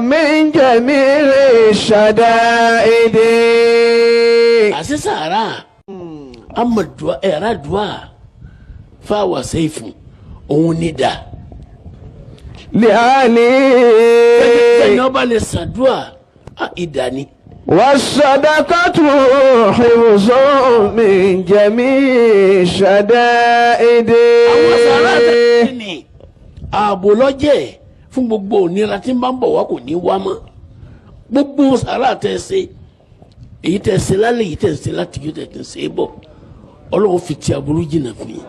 من جميع الشدائد. Àṣẹ sàárà أما الدعاء, ẹ̀rọ àdúà, فهو سيف, òun ní dà. لأهله. Ẹni ọba lè ṣàdúà á, ìdá ni. والصدقة حفظ من جميع الشدائد. Àwọn sàárà tẹ̀lé ni ààbò lọ́jẹ̀ fún gbogbo ònira tí ń bá ń bọ̀ wá, kò ní wá mọ́. Gbogbo sàárà tẹ̀ ṣe, èyí tẹ̀ ṣe lálẹ́, èyí tẹ̀ ṣe láti yóò tẹ̀ ṣe é bọ̀, Ọlọ́run fi ti aburú jìnnà fún yín,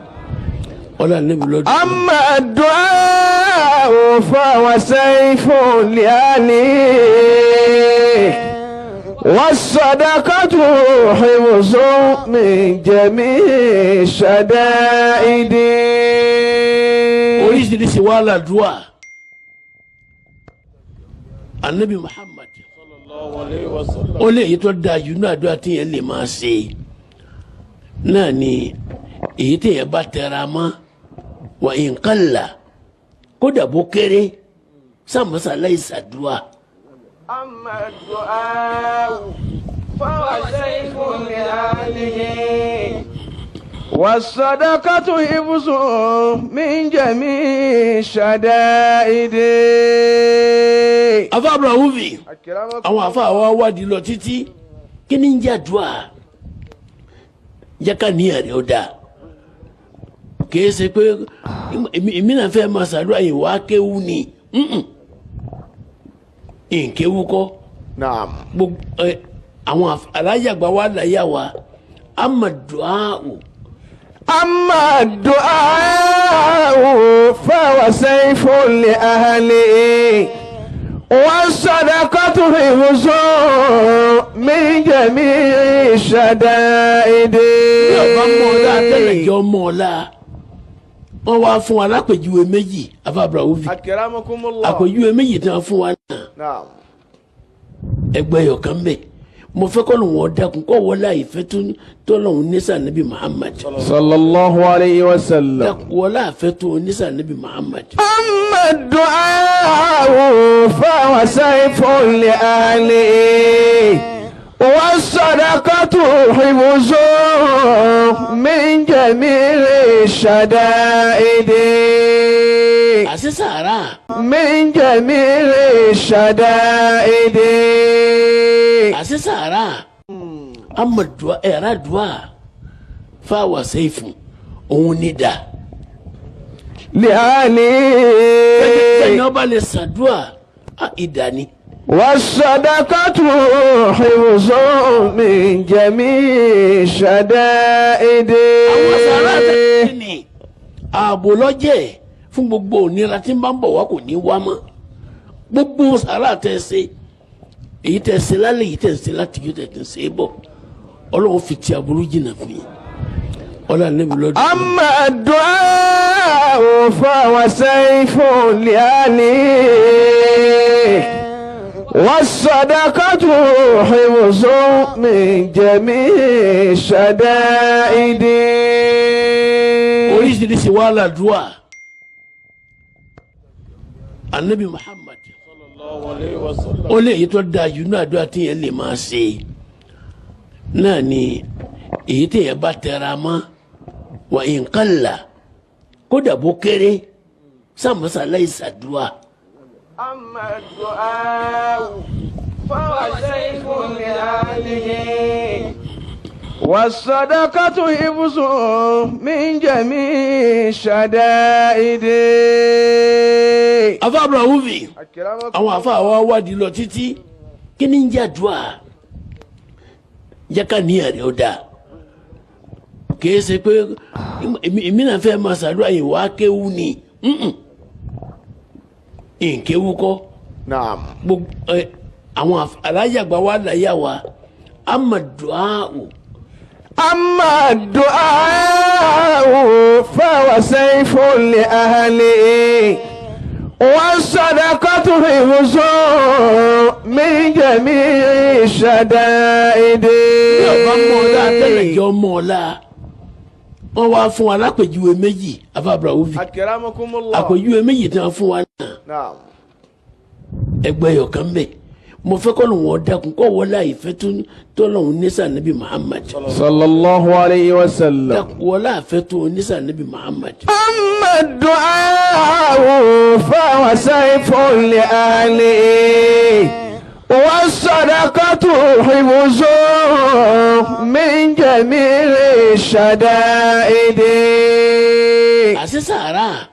Ọlọ́run níbi lọ́dún. أما الدعاء فهو سيف لأهله والصدقة حفظ من جميع الشدائد. Oríṣiríṣi wàhálà dùà. Anabi Muhammad ó lè èyí tó da jù ní àdúrà tí yẹn lè máa ṣe náà ni èyí tí yẹn bá tẹra mọ́, وإن قل, kódà bó kéré, sàmásàlá ìsàdúà. أما الدعاء فهو سيف لأهله والصدقة حفظ من جميع الشدائد. Afa Abrahuvi, àwọn afa wa wádìí lọ títí, kí ni ń jẹ́ àdúà? Jẹ́ ká níyàn rẹ̀ ó dáa. Kìí ṣe pé èmi náà fẹ́ máa ṣàdúrà yìí wá kéwú ni. Nkéwú kọ́. نعم. Gbogbo ẹ àwọn alájàgbá wa láyà wa, أما الدعاء. أما الدعاء فهو سيف لأهله والصدقة حفظ من جميع الشدائد. Bí ọba mọ ọlá tẹ́lẹ̀, jọ mọ ọlá. Wọ́n wá fún wa lápèjúwe méjì, afábàràwùfì. أكرمكم الله. Àpèjúwe méjì tí wọ́n fún wa náà, ẹgbẹ́ yọ̀kan bẹ̀, mo fẹ́ kọ́ lóun ọ̀dàkùn kọ́ wọlé àìfẹ́ tó lọ́hùn nísà níbi Muhammad. صلى الله عليه وسلم. Dákun, wọlé àfẹ́ tó nísà níbi Muhammad. أما الدعاء فهو سيف لأهله والصدقة حفظ من جميع الشدائد. Àṣẹ sàárà من جميع الشدائد. Àṣẹ sàárà, أما الدعاء, ẹ̀rọ àdúà, فهو سيف, òun ní dà. لأهله. Ẹni ọba lè ṣàdúà á, ìdá ni. والصدقة حفظ من جميع الشدائد. Àwọn sàárà tẹ̀lé ni ààbò lọ́jẹ̀ fún gbogbo ònira tí ń bá ń bọ̀ wá, kò ní wá mọ́. Gbogbo sàárà tẹ̀ ṣe, èyí tẹ̀ ṣe lálẹ́, èyí tẹ̀ ṣe láti yóò tẹ̀ ṣe é bọ̀, Ọlọ́run fi ti aburú jìnnà fún yín, Ọlọ́run níbi lọ́dún. أما الدعاء فهو سيف لأهله والصدقة حفظ من جميع الشدائد. Oríṣiríṣi wàhálà dùà. Anabi Muhammad ó lè èyí tó da jù ní àdúrà tí yẹn lè máa ṣe náà ni èyí tí yẹn bá tẹra mọ́, وإن قل, kódà bó kéré, sàmásàlá ìsàdúà. أما الدعاء فهو سيف لأهله والصدقة حفظ من جميع الشدائد. Afa Abrahuvi, àwọn afa wa wádìí lọ títí, kí ni ń jẹ́ àdúà? Jẹ́ ká níyàn rẹ̀ ó dáa. Kìí ṣe pé èmi náà fẹ́ máa ṣàdúrà yìí wá kéwú ni. Nkéwú kọ́. نعم. Gbogbo ẹ àwọn alájàgbá wa láyà wa, أما الدعاء. أما الدعاء فهو سيف لأهله والصدقة حفظ من جميع الشدائد. Bí ọba mọ ọlá tẹ́lẹ̀, jọ mọ ọlá. Wọ́n wá fún wa lápèjúwe méjì, afa Abrahuvi. أكرمكم الله. Àpèjúwe méjì tí wọ́n fún wa náà, نعم. Ẹgbẹ́ yọ̀kan bẹ̀, mo fẹ́ kọ́ lóun ọ̀dàkùn kọ́ wọlé àìfẹ́ tó lọ́hùn nísà níbi Muhammad. صلى الله عليه وسلم. Dákun, wọlé àfẹ́ tó nísà níbi Muhammad. أما الدعاء فهو سيف لأهله، والصدقة حفظ من جميع الشدائد. Àṣẹ sàárà.